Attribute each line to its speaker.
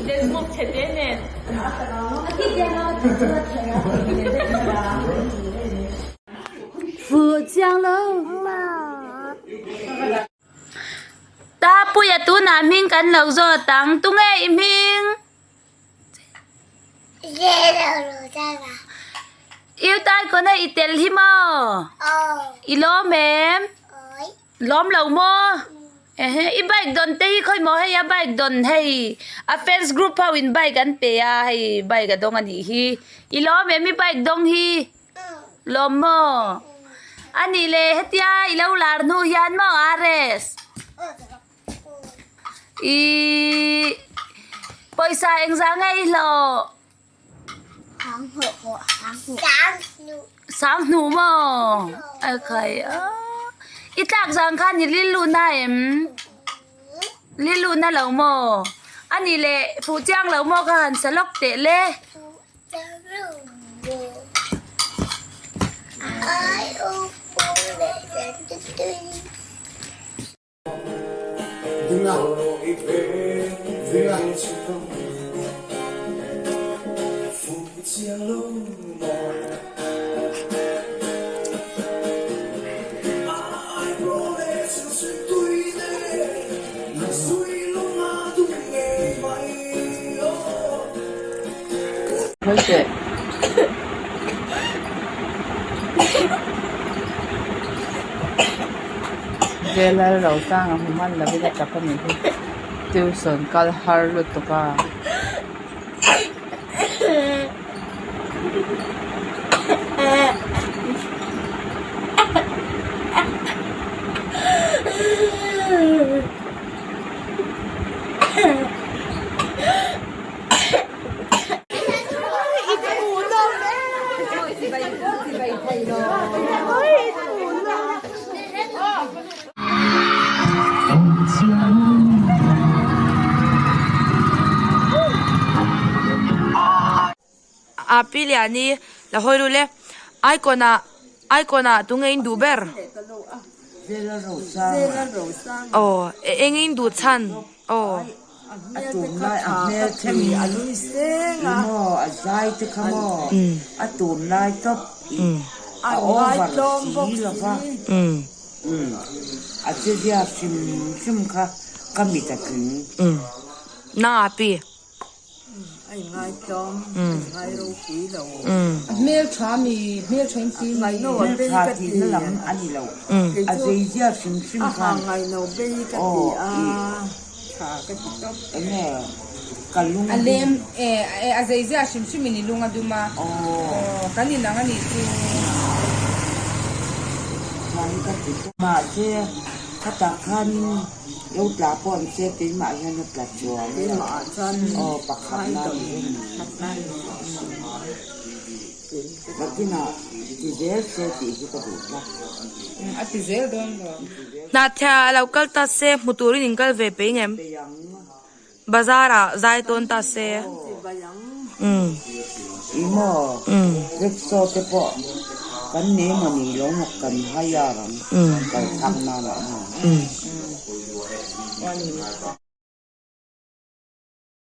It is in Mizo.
Speaker 1: Deshmukh chhe te nen.
Speaker 2: Fuh chiang lo.
Speaker 1: Tapuia tunah hming kan lo zawt ang. Tunge i hming? Iutai kawna i tel hi maw? I lawm em? Lawm lo maw? Ehe, i bike dawn te hi khawi maw hei a bike dawn hei a fans group ho in bike an pe a hei bike a dawng a nih hi. I lawm em i bike dawng hi? Lawm maw? A nih le hetia i lo lar hnu hian maw RS? I pawisa engzah nge i hlawh? Sang hnuh maw? A khai a. I tlak zang khan i lil luhna em? Lil luhna lo maw? A nih leh fuh chiang lo maw ka han sa lawk teh le?
Speaker 3: Jailer Rosanga hmu hman lovin a tap a nih hi tuition kal har lutuk a.
Speaker 4: A pi liani la hawi ru le icon ah icon ah tunge in duh ber aw eng in duh chhan aw.
Speaker 5: A tunlai a hmel the mi a nui seng a maw a zai te kha maw a tunlai tawp i a over si lo va a che zia hrim hrim kha ka mit a tling.
Speaker 4: Nang a pi.
Speaker 6: A inngaitlawm a inngai ropui lo.
Speaker 3: A hmel tha mi hmel tha in ti mi.
Speaker 5: Hmel tha tihna lam a ni lo a zei zia hrim hrim khan.
Speaker 6: A hang ngaino bei ka ti a tha ka ti tawp.
Speaker 5: Enge ka lung
Speaker 3: A lem e a zei zia hrim hrim in i lung a dum a aw kan inang a nih chu.
Speaker 5: Tha hi ka ti tawp. Mahse khatah khanin Lo tla pawh an che keimah hian a tla chuang lo. Aw pakhat na ni reng mai. Nakinah ti zel se tih hi ka duh tlat.
Speaker 3: A ti zel dawn lo.
Speaker 4: Hnahthiah a lo kal ta se hmu turin in kal ve peih ngem? Bazar ah zai tawn ta se.
Speaker 5: I maw rickshaw te pawh kan nei maw ni lo maw kan hire ang kal thak nan ah maw.